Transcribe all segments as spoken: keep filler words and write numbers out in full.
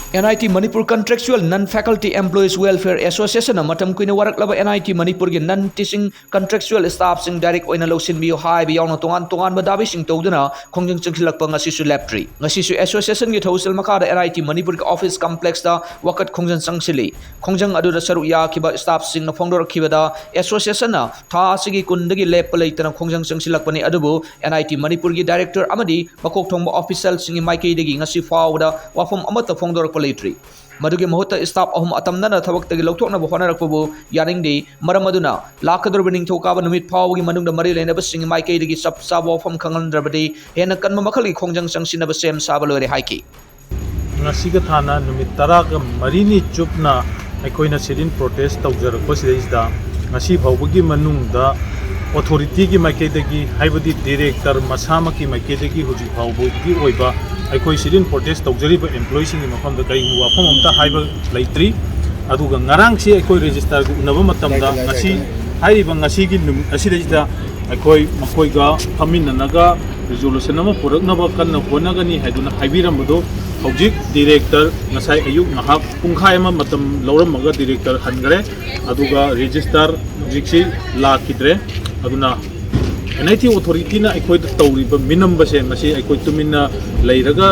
And I T Manipur contractual non faculty employees welfare ꯑꯦꯁꯣꯁꯤꯌꯦꯁꯟꯅ ꯃꯇꯝ ꯀꯨꯏꯅ ꯋꯥꯔꯛꯂꯕ ꯑꯦꯟ ꯑꯥꯏ ꯇꯤ ꯃꯅꯤꯄꯨꯔꯒꯤ ꯅꯟ ꯇꯤꯆꯤꯡ ꯀꯟꯇ꯭ꯔꯦꯛꯆꯨꯑꯦꯜ ꯁ꯭ꯇꯥꯐꯁꯤꯡ ꯗꯥꯏꯔꯦꯛ ꯑꯣꯏꯅ ꯂꯧꯁꯤꯟꯕꯤꯌꯨ ꯍꯥꯏꯕ ꯌꯥꯎꯅ ꯇꯣꯉꯥꯟ ꯇꯣꯉꯥꯟꯕ ꯗꯥꯕꯤꯁꯤꯡ ꯇꯧꯗꯨꯅ ꯈꯣꯡꯖꯪ ꯆꯪꯁꯤꯜꯂꯛꯄ ꯉꯁꯤꯁꯨ ꯂꯦꯞꯇ꯭ꯔꯤ꯫ ꯉꯁꯤꯁꯨ ꯑꯦꯁꯣꯁꯤꯌꯦꯁꯟꯒꯤ ꯊꯧꯁꯤꯜ ꯃꯈꯥꯗ ꯑꯦꯟ ꯑꯥꯏ ꯇꯤ ꯃꯅꯤꯄꯨꯔꯒꯤ ꯑꯣꯐꯤꯁ ꯀꯝꯄ꯭ꯂꯦꯛꯁꯇ ꯋꯥꯀꯠ ꯈꯣꯡꯖꯪ ꯆꯪꯁꯤꯜꯂꯤ꯫ ꯈꯣꯡꯖꯪ ꯑꯗꯨꯗ ꯁꯔꯨꯛ ꯌꯥꯈꯤꯕ ꯁ꯭ꯇꯥꯐꯁꯤꯡꯅ ꯐꯣꯡꯗꯣꯔꯛꯈꯤꯕꯗ, ꯑꯦꯁꯣꯁꯤꯌꯦꯁꯟꯅ ꯊꯥ ꯑꯁꯤꯒꯤ ꯀꯨꯟꯗꯒꯤ ꯂꯦꯞꯄ ꯂꯩꯇꯅ ꯈꯣꯡꯖꯪ ꯆꯪꯁꯤꯜꯂꯛꯄꯅꯤ, ꯑꯗꯨꯕꯨ ꯑꯦꯟ ꯑꯥꯏ ꯇꯤ ꯃꯅꯤꯄꯨꯔꯒꯤ ꯗꯥꯏꯔꯦꯛꯇꯔ ꯑꯃꯗꯤ ꯃꯀꯣꯛ ꯊꯣꯡꯕ ꯑꯣꯐꯤꯁꯤꯌꯦꯜꯁꯤꯡꯒꯤ ꯃꯥꯏꯀꯩꯗꯒꯤ ꯉꯁꯤ ꯐꯥꯎꯕꯗ ꯋꯥꯐꯝ ꯑꯃꯠꯇ ꯐꯣꯡꯗꯣꯔꯛꯄ ꯂꯩꯇ꯭ꯔꯤ꯫ ꯃꯗꯨꯒꯤ ꯃꯍꯨꯠꯇ ꯁ꯭ꯇꯥꯐ ꯑꯍꯨꯝ ꯑꯇꯝꯅꯅ ꯊꯕꯛꯇꯒꯤ ꯂꯧꯊꯣꯛꯅꯕ ꯍꯣꯠꯅꯔꯛꯄꯕꯨ ꯌꯥꯅꯤꯡꯗꯦ꯫ ꯃꯔꯝ ꯑꯗꯨꯅ ꯂꯥꯛꯀꯗꯧꯔꯤꯕ ꯅꯤꯡꯊꯧꯀꯥꯕ ꯅꯨꯃꯤꯠ ꯐꯥꯎꯕꯒꯤ ꯃꯅꯨꯡꯗ ꯃꯔꯤ ꯂꯩꯅꯕꯁꯤꯡꯒꯤ ꯃꯥꯏꯀꯩꯗꯒꯤ ꯆꯞ ꯆꯥꯕ ꯋꯥꯐꯝ ꯈꯪꯍꯟꯗ꯭ꯔꯕꯗꯤ ꯍꯦꯟꯅ ꯀꯟꯕ ꯃꯈꯜꯒꯤ ꯈꯣꯡꯖꯪ ꯆꯪꯁꯤꯟꯅꯕ ꯁꯦꯝ ꯁꯥꯕ ꯂꯣꯏꯔꯦ ꯍꯥꯏꯈꯤ꯫ ꯉꯁꯤꯒ ꯊꯥꯅ ꯅꯨꯃꯤꯠ ꯇꯔꯥꯒ ꯃꯔꯤꯅꯤ ꯆꯨꯞꯅ ꯑꯩꯈꯣꯏꯅ sit-in protest ꯇꯧꯖꯔꯛꯄꯁꯤꯗꯩꯁꯤꯗ ꯉꯁꯤ ꯐꯥꯎꯕꯒꯤ ꯃꯅꯨꯡꯗ ꯑꯣꯊꯣꯔꯤꯇꯤꯒꯤ ꯃꯥꯏꯀꯩꯗꯒꯤ, ꯍꯥꯏꯕꯗꯤ ꯗꯤꯔꯦꯛꯇꯔ ꯃꯁꯥꯃꯛꯀꯤ ꯃꯥꯏꯀꯩꯗꯒꯤ ꯍꯧꯖꯤꯛ ꯐꯥꯎꯕꯒꯤ ꯑꯣꯏꯕ ꯑꯩꯈꯣꯏ sit-in protest ꯇꯧꯖꯔꯤꯕ ꯑꯦꯝꯄ꯭ꯂꯣꯌꯤꯁꯤꯡꯒꯤ ꯃꯐꯝꯗ ꯀꯔꯤꯒꯨꯝꯕ ꯋꯥꯐꯝ ꯑꯃꯠꯇ ꯍꯥꯏꯕ ꯂꯩꯇ꯭ꯔꯤ꯫ ꯑꯗꯨꯒ ꯉꯔꯥꯡꯁꯤ ꯑꯩꯈꯣꯏ ꯔꯦꯖꯤꯁꯇꯥꯔꯒ ꯎꯅꯕ ꯃꯇꯝꯗ ꯉꯁꯤ ꯍꯥꯏꯔꯤꯕ ꯉꯁꯤꯒꯤ ꯅꯨꯃꯤꯠ ꯑꯁꯤꯗꯩꯁꯤꯗ ꯑꯩꯈꯣꯏ ꯃꯈꯣꯏꯒ ꯐꯝꯃꯤꯟꯅꯅꯒ ꯔꯤꯖꯣꯂꯨꯁꯟ ꯑꯃ ꯄꯨꯔꯛꯅꯕ ꯀꯟꯅ ꯍꯣꯠꯅꯒꯅꯤ ꯍꯥꯏꯗꯨꯅ ꯍꯥꯏꯕꯤꯔꯝꯕꯗꯣ ꯍꯧꯖꯤꯛ ꯗꯤꯔꯦꯛꯇꯔ ꯉꯁꯥꯏ ꯑꯌꯨꯛ ꯉꯥꯏꯍꯥꯛ ꯄꯨꯡꯈꯥꯏ ꯑꯃ ꯃꯇꯝ ꯂꯧꯔꯝꯃꯒ ꯗꯤꯔꯦꯛꯇꯔ ꯍꯟꯈ꯭ꯔꯦ꯫ ꯑꯗꯨꯒ ꯔꯦꯖꯤꯁꯇꯥꯔ ꯍꯧꯖꯤꯛꯁꯤ ꯂꯥꯛꯈꯤꯗ꯭ꯔꯦ꯫ ꯑꯗꯨꯅ ꯑꯦꯟ ꯑꯥꯏ ꯇꯤ ꯑꯣꯊꯣꯔꯤꯇꯤꯅ ꯑꯩꯈꯣꯏꯗ ꯇꯧꯔꯤꯕ ꯃꯤꯅꯝꯕꯁꯦ ꯃꯁꯤ ꯑꯩꯈꯣꯏ ꯇꯨꯃꯤꯟꯅ ꯂꯩꯔꯒ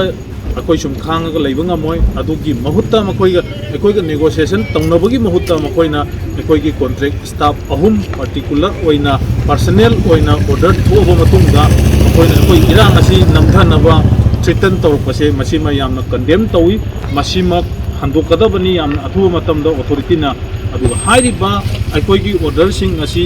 ꯑꯩꯈꯣꯏ ꯁꯨꯝ ꯈꯥꯡꯉꯒ ꯂꯩꯕ ꯉꯝꯃꯣꯏ꯫ ꯑꯗꯨꯒꯤ ꯃꯍꯨꯠꯇ ꯃꯈꯣꯏꯒ ꯑꯩꯈꯣꯏꯒ ꯅꯦꯒꯣꯁꯤꯌꯦꯁꯟ ꯇꯧꯅꯕꯒꯤ ꯃꯍꯨꯠꯇ ꯃꯈꯣꯏꯅ ꯑꯩꯈꯣꯏꯒꯤ ꯀꯣꯟꯇ꯭ꯔꯦꯛ ꯁ꯭ꯇꯥꯐ ꯑꯍꯨꯝ ꯄꯥꯔꯇꯤꯀꯨꯂꯔ ꯑꯣꯏꯅ ꯄꯔꯁꯅꯦꯜ ꯑꯣꯏꯅ ꯑꯣꯔꯗꯔ ꯊꯣꯛꯑꯕ ꯃꯇꯨꯡꯗ ꯃꯈꯣꯏꯅ ꯑꯩꯈꯣꯏ ꯏꯔꯥꯡ ꯑꯁꯤ ꯅꯝꯊꯅꯕ ꯊ꯭ꯔꯤꯇꯟ ꯇꯧꯔꯛꯄꯁꯦ ꯃꯁꯤꯃ ꯌꯥꯝꯅ ꯀꯟꯗꯦꯝ ꯇꯧꯏ꯫ ꯃꯁꯤꯃꯛ ꯍꯟꯗꯣꯛꯀꯗꯕꯅꯤ ꯌꯥꯝꯅ ꯑꯊꯨꯕ ꯃꯇꯝꯗ ꯑꯣꯊꯣꯔꯤꯇꯤꯅ꯫ ꯑꯗꯨꯒ ꯍꯥꯏꯔꯤꯕ ꯑꯩꯈꯣꯏꯒꯤ ꯑꯣꯔꯗꯔꯁꯤꯡ ꯑꯁꯤ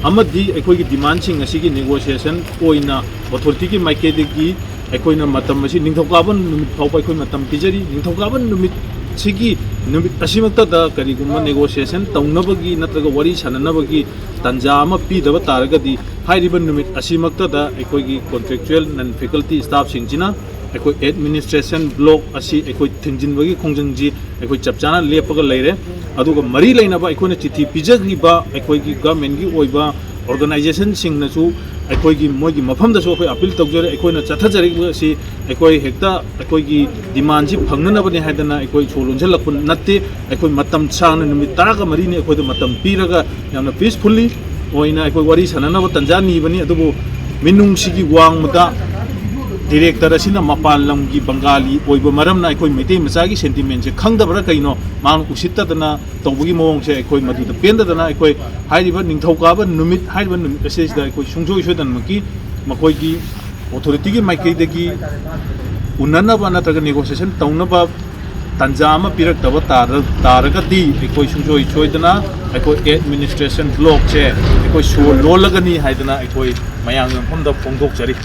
ꯑꯃꯗꯤ ꯑꯩꯈꯣꯏꯒꯤ ꯗꯤꯃꯥꯟꯁꯤꯡ ꯑꯁꯤꯒꯤ ꯅꯦꯒꯣꯁꯤꯌꯦꯁꯟ ꯑꯣꯏꯅ ꯑꯣꯊꯣꯔꯤꯇꯤꯒꯤ ꯃꯥꯏꯀꯩꯗꯒꯤ ꯑꯩꯈꯣꯏꯅ ꯃꯇꯝ ꯑꯁꯤ ꯅꯤꯡꯊꯧꯀꯥꯕ ꯅꯨꯃꯤꯠ ꯐꯥꯎꯕ ꯑꯩꯈꯣꯏ ꯃꯇꯝ ꯄꯤꯖꯔꯤ꯫ ꯅꯤꯡꯊꯧꯀꯥꯕ ꯅꯨꯃꯤꯠꯁꯤꯒꯤ ꯅꯨꯃꯤꯠ ꯑꯁꯤꯃꯛꯇꯗ ꯀꯔꯤꯒꯨꯝꯕ ꯅꯦꯒꯣꯁꯤꯌꯦꯁꯟ ꯇꯧꯅꯕꯒꯤ ꯅꯠꯇ꯭ꯔꯒ ꯋꯥꯔꯤ ꯁꯥꯟꯅꯅꯕꯒꯤ ꯇꯥꯟꯖꯥ ꯑꯃ ꯄꯤꯗꯕ ꯇꯥꯔꯒꯗꯤ ꯍꯥꯏꯔꯤꯕ ꯅꯨꯃꯤꯠ ꯑꯁꯤꯃꯛꯇꯗ ꯑꯩꯈꯣꯏꯒꯤ ꯀꯣꯟꯇ꯭ꯔꯦꯛꯆꯨꯑꯦꯜ ꯅꯟ ꯐꯦꯀꯜꯇꯤ ꯁ꯭ꯇꯥꯐꯁꯤꯡꯁꯤꯅ ꯑꯩꯈꯣꯏ ꯑꯦꯗꯃꯤꯅꯤꯁꯇ꯭ꯔꯦꯁꯟ ꯕ꯭ꯂꯣꯛ ꯑꯁꯤ ꯑꯩꯈꯣꯏ ꯊꯤꯡꯖꯤꯟꯕꯒꯤ ꯈꯣꯡꯖꯪꯁꯤ ꯑꯩꯈꯣꯏ ꯆꯞ ꯆꯥꯅ ꯂꯦꯞꯄꯒ ꯂꯩꯔꯦ꯫ ꯑꯗꯨꯒ ꯃꯔꯤ ꯂꯩꯅꯕ ꯑꯩꯈꯣꯏꯅ ꯆꯤꯊꯤ ꯄꯤꯖꯈ꯭ꯔꯤꯕ ꯑꯩꯈꯣꯏꯒꯤ ꯒꯚꯔꯟꯃꯦꯟꯒꯤ ꯑꯣꯏꯕ ꯑꯣꯔꯒꯅꯥꯏꯖꯦꯁꯟꯁꯤꯡꯅꯁꯨ ꯑꯩꯈꯣꯏꯒꯤ, ꯃꯣꯏꯒꯤ ꯃꯐꯝꯗꯁꯨ ꯑꯩꯈꯣꯏ ꯑꯄꯤꯜ ꯇꯧꯖꯔꯤ꯫ ꯑꯩꯈꯣꯏꯅ ꯆꯠꯊꯖꯔꯛꯂꯤꯕ ꯑꯁꯤ ꯑꯩꯈꯣꯏ ꯍꯦꯛꯇ ꯑꯩꯈꯣꯏꯒꯤ ꯗꯤꯃꯥꯟꯁꯤ ꯐꯪꯅꯅꯕꯅꯤ ꯍꯥꯏꯗꯅ ꯑꯩꯈꯣꯏ ꯁꯣ ꯂꯣꯟꯁꯤꯜꯂꯛꯄ ꯅꯠꯇꯦ꯫ ꯑꯩꯈꯣꯏ ꯃꯇꯝ ꯁꯥꯡꯅ, ꯅꯨꯃꯤꯠ ꯇꯔꯥꯒ ꯃꯔꯤꯅꯤ ꯑꯩꯈꯣꯏꯗ ꯃꯇꯝ ꯄꯤꯔꯒ ꯌꯥꯝꯅ ꯄꯤꯁꯐꯨꯜꯂꯤ ꯑꯣꯏꯅ ꯑꯩꯈꯣꯏ ꯋꯥꯔꯤ ꯁꯥꯟꯅꯅꯕ ꯇꯥꯟꯖꯥ ꯅꯤꯕꯅꯤ꯫ ꯑꯗꯨꯕꯨ ꯃꯤꯅꯨꯡꯁꯤꯒꯤ ꯋꯥꯡꯃꯗ ꯗꯤꯔꯦꯛꯇꯔ ꯑꯁꯤꯅ ꯃꯄꯥꯟ ꯂꯝꯒꯤ ꯕꯪꯒꯥꯂꯤ ꯑꯣꯏꯕ ꯃꯔꯝꯅ ꯑꯩꯈꯣꯏ ꯃꯩꯇꯩ ꯃꯆꯥꯒꯤ ꯁꯦꯟꯇꯤꯃꯦꯟꯁꯦ ꯈꯪꯗꯕ꯭ꯔꯥ ꯀꯩꯅꯣ, ꯃꯥꯅ ꯎꯁꯤꯠꯇꯗꯅ ꯇꯧꯕꯒꯤ ꯃꯑꯣꯡꯁꯦ ꯑꯩꯈꯣꯏ ꯃꯗꯨꯗ ꯄꯦꯟꯗꯗꯅ ꯑꯩꯈꯣꯏ ꯍꯥꯏꯔꯤꯕ ꯅꯤꯡꯊꯧꯀꯥꯕ ꯅꯨꯃꯤꯠ, ꯍꯥꯏꯔꯤꯕ ꯅꯨꯃꯤꯠ ꯑꯁꯤꯗꯩꯁꯤꯗ ꯑꯩꯈꯣꯏ ꯁꯨꯡꯁꯣꯏ ꯁꯣꯏꯗꯅꯃꯛꯀꯤ ꯃꯈꯣꯏꯒꯤ ꯑꯣꯊꯣꯔꯤꯇꯤꯒꯤ ꯃꯥꯏꯀꯩꯗꯒꯤ ꯎꯅꯅꯕ ꯅꯠꯇ꯭ꯔꯒ ꯅꯦꯒꯣꯁꯤꯌꯦꯁꯟ ꯇꯧꯅꯕ ꯇꯥꯟꯖꯥ ꯑꯃ ꯄꯤꯔꯛꯇꯕ ꯇꯥꯔ-, ꯇꯥꯔꯒꯗꯤ ꯑꯩꯈꯣꯏ ꯁꯨꯡꯁꯣꯏ ꯁꯣꯏꯗꯅ ꯑꯩꯈꯣꯏ ꯑꯦꯗꯃꯤꯅꯤꯁꯇ꯭ꯔꯦꯁꯟ ꯕ꯭ꯂꯣꯛꯁꯦ ꯑꯩꯈꯣꯏ ꯁꯣ ꯂꯣꯜꯂꯒꯅꯤ ꯍꯥꯏꯗꯅ ꯑꯩꯈꯣꯏ ꯃꯌꯥꯝꯒꯤ ꯃꯐꯝꯗ ꯐꯣꯡꯗꯣꯛꯆꯔꯤ꯫